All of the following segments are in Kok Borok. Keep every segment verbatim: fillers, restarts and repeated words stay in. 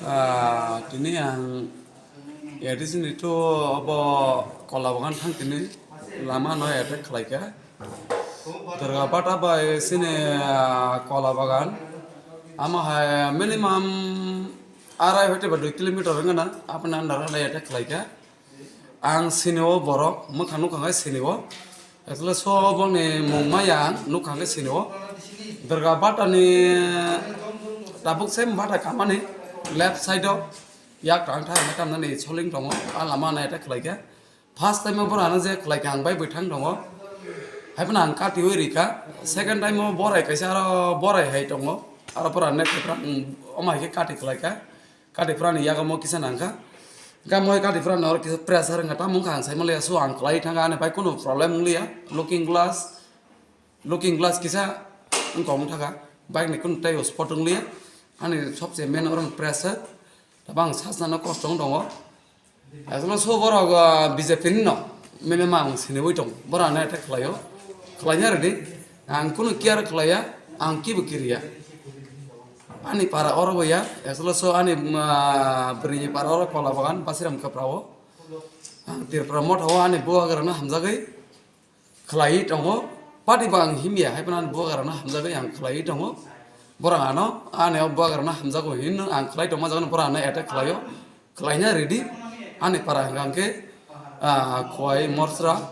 Ah, tini ang A D C ni to abo Kola Bagan thang tini lama no attack khlai kha. Durga Bata bai sini, ah, Kola Bagan. Ama hai minimum arai hoite ba dui kilometer wngna, apni under hwnwi attack khlai kha. Ang sini o borok, mwkhang nukha khe sini o. Asle so boni mung maya ang nukha khe sini o. Durga Bata ni tabuk se bata kamani left side o yak tang thang kamnani soling tongo. A lama nai attack khlai kha. First time o borok ano je khlai kha ang bai bwthang tongo. Hai phano ang kati wi rikha. Second time o borai kaisa aro borai hai tongo. Aro pura net pura, mm, omo hai khe kati khlai kha. Kati pura ni yago mo kisa nang kha. Gamo hai kati pura ni oro kisa pressure wngkha. Tamo wngkha ang sai manliya, so ang khlai thang kha ani bai kunu problem wngliya. Looking glass, looking glass kisa wngkha wng thang kha. Bike ni kunu tei o spot wngliya. Ani sobse main oro pressure. Tabang sajna no kosto wng tongo. Aswkno so borok, ah, B J P ni no, mene ma ang siniwi tong, borok ano attack khlaio, khlaina rwdi, ang kunu care khlaiya, ang kibo kiriya. Ani para oro bo ya, aswkno so ani, ah, bwrwini para oro Kola Bagan, Basiram Kapra o. Ang Tripura Motha o ani bubagrano hamjagwi, khlaiwi tongo. Party bo ang himya, hai phano ani bubagrano hamjagwi ang khlaiwi tongo. Borok ano, ani o bubagrano hamjago hinwi ang khlai tongma jagano borok ano attack khlaio. Khlaina ready, ani para hwnkha hwnkhe, ah, Khowai, Morsra,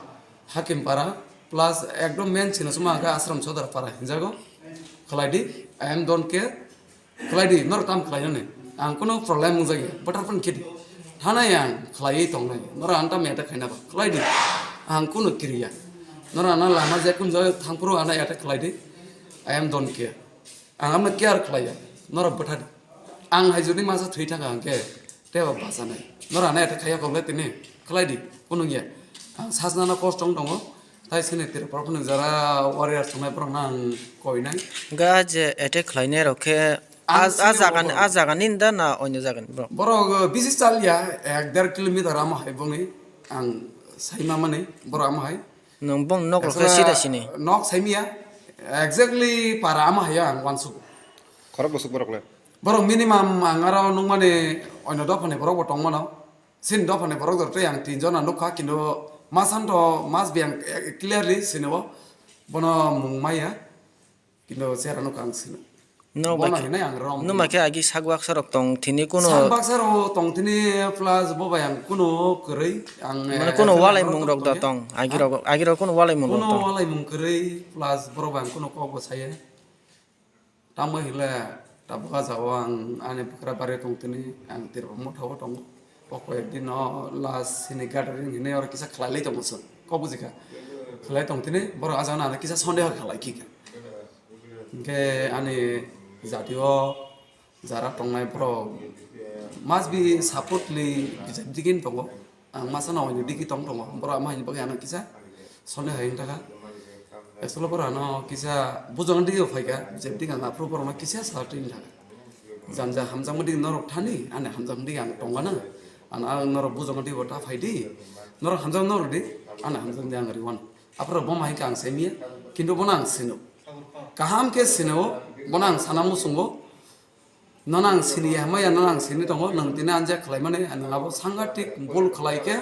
Hakim para, plus ekdom main sino suma hwnkha Ashram Sodar para hinjago. Khlaidi, I am don't care. Khlai di, norok tam khlai nani. Ang kuno problem wngjak ya. Bwthar phano khe di. Thanai ang khlaiwi tongnai. Norok ang tam attack khaina ba. Khlai di. Ang kuno kiriya. Norok ano lama je kun jaga thangphuru ano attack khlai di. I am don't care. Ang amno care khlai ya. Norok bwtha di. Ang hai juni masa thwi thang ang khe. Tei ba bachanai. Norok ano attack khaiya kok le tini. Khlai di. Kunung ya. Ang sajna no kosto wng tongo. Tai sini Tripura phano jara warrior tongnai borok no ang koinai. Ga je attack khlainai rok khe Ang a, a sini jagani, borok. A jagani da na onyo jagani borok? Borok, uh, bisi chal ya, ek der kilometer ama hai bongni ang saima mani borok ama hai. Nwng bong nok rok khe sida sini. Nok saimiya, exactly para ama hai ang wansuk. Khorok bwswk borok le? Borok minimum ang aro nukmani onyo dophani borok bo tongmano. Sini dophani borok jor tei ang tin jona nukha, kintu masanto mas bi ang, eh, clearly sini o bono mung maya. Kintu chera no kang sino. No bono bai hinai ang rom. No ma khe agi sak baksa rok tong thini kuno. Sak baksa rok tong thini plus bo bai ang kuno kwrwi ang, mane eh, kuno walai mung rok da tong. Agi rok, agi rok kuno walai mung rok tong. Kuno walai mung kwrwi plus borok bai ang kuno kok bo saya. Tamo hile tabuk ah jagao ang ani bwkra bari tong thini ang Tripura Motha o tongo. O koi ek din o last sini gathering hinwi oro kisa khlai lai tongo chwng. Kok buji kha? Khlai tong thini borok ah jagao ano kisa sondeho khlai kha. Hinkhe ani jatio jara tongnai borok must be supportly B J P digi tongo. Ang masa no oini digi tong tongo. Borok ama haini bagwi ano kisa sonde hai wngkha. Actually borok ano kisa bujong digi phaikha. B J P digi ang aphuru borok no kisa sa twi wngkha. Janja hamjakma digi norok thani, ani hamjakma digi ang tongana. Ano ang norok bujong digi bo ta phaidi. Norok hamjak norok di, ani hamjakma digi ang riwan. Aphuru bo ma hai kha ang saimanya, kintu bono ang sino. Kaham khe sino, bono ang sana muchungo. Nono ang sini ya, maya nono ang sini tongo, nwng tini anja khlaimani, nwng abo sangatik bul khlai khe.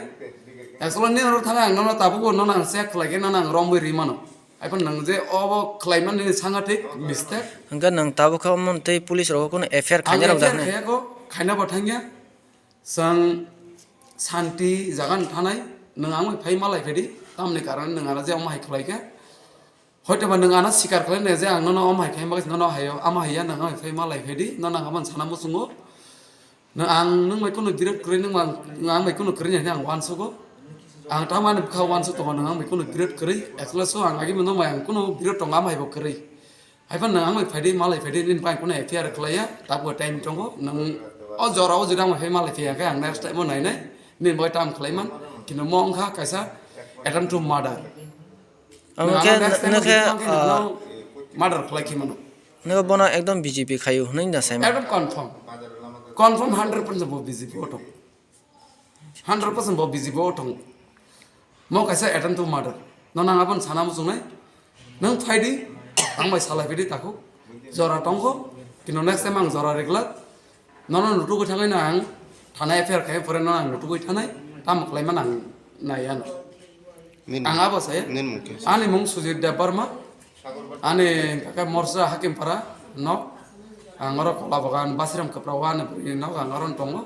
Actually, nini oro thana ang nono tabukbo nono ang check khlai khe, nono ang romwi ri mano. Haiphano nwng je obo khlaimani nini sangatik mistake. Hwnkhe nwng tabuk kha omo tei police rok kunu F I R khaina rok jaknai. Ang F I R khaya kho, khaina bo thangya. Chwng santi jaga ni thanai, nwng ang bai phai malai phedi, tamni karon nwng ano je omo hai khlai khe. Hoitoba nwng ano sikar khlai nai je ang nono omo hai khe, bagwi nono haio, ama haiya nwng ano phai malai phedi, nono ang aboni sana muchungo. Nwng ang nwng bai kunu birat kwrwi, nwng ang, nwng ang bai kunu kwrwi nai hinwi ang uansugo. Ang tamani bwkha uansuk tongo, nwng ang bai kunu birat kwrwi, ekla so ang agini nwng bai ang kunu birat tongo, ama hai bo kwrwi. Haiphano nwng ang bai phaidi, malai phaidi, nini bai kunu F I R khlaiya, tabuk time tongo, nwng o jora o jora ang bai phai malai phaiya khe ang next time o nainai, nini bai tam khlaiman, kintu mo wngkha kaisa attempt to murder. Nwng ano khe next time nwng khe, nwng khe, ah, nwng murder khlai khe mano. Nwng bono ekdom B J P khaio hwnwi na saimano. Ekdom confirm. Confirm hundred percent bo B J P o tong. Hundred percent bo B J P o tong. Mo kaisa attempt to murder. Nono ang aboni sana muchungnai. Nwng phaidi, ang bai salai phaidi takhuk. Jora tongkho. Kino next time ang jora reglak. Nono nutugwi thangnai no ang thanai F I R khai pore no ang nutugwi thanai. Tamo khlai man ang nai ano. Nini Ang abo saya. Nini mung khe? Ani mung Sujit Debbarma. Ani kaka Morsa Hakimpara nok. Ang oro Kola Bagan Basiram Kaprao ani bwrwi nok ang oro tongo.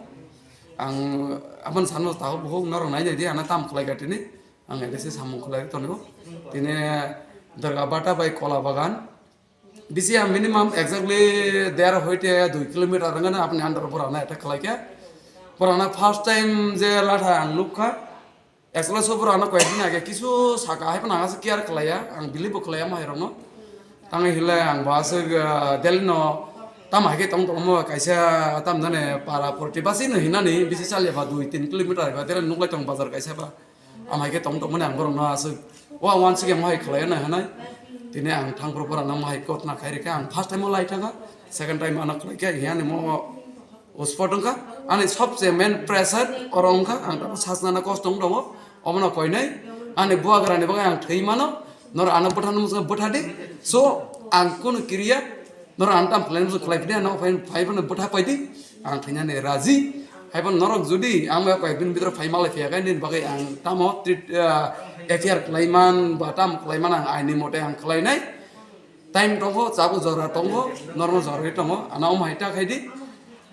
Ang abon sano tago buhuk norok nai nai di ana tam khlai gatini. Ang ede se samung khlai tongo. Tini Durga Bata bai Kola Bagan. Bisi ang minimum exactly der hoite dui kilometer wngkha na apni under borana attack khlai kha. Borana first time je latha ang nukha. Actually so borana koyekdin age kisu saka hai phano ang asa care khlaiya, ang believe bo khlaiya mahairokno. Tangwi hile ang bo aswk, ah, Delhi no tamo hai khe tong tongmo kaisa tam jani para porti basi no hinani bisi chalya ba dui tin kilometer ba Delhi nuklai tong bazar kaisa ba. Amhai khe tong tongmani ang borokno aswk o ang uansukya mohai khlaiya nai hinwi. Tini ang thangphru borokno mohai kotna khai rikha. Ang first time o lai thangkha, second time ano khlaikha, hiya ani mo o spot wngkha. Ani sobse main pressure oro wngkha, ang tabuk sajnana kosto wng tongo. Omono koinai ani buagrani bagwi ang thwi mano, norok ano bwthano muchungma bwtha di. So ang kunu kiriya, norok ano tam khlaina muchung khlai phidi, ano phai phano bwtha paidi. Ang thwinani raji. Haiphano norok jodi ang bai koyekdin bidro phai malai phiya khe nini bagwi ang tamo treat, ah, F I R khlaiman ba tamo khlaiman ang aini mote ang khlainai. Time tongo, chabo jora tongo, normal jora ri tongo, ano omo hai ta khaidi.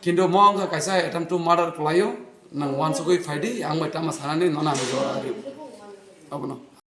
Kintu mo wngkha kaisa attempt to murder khlaio, nang uansugwi phaidi, ang bai tamo sanani nono ang jora ri. Abono.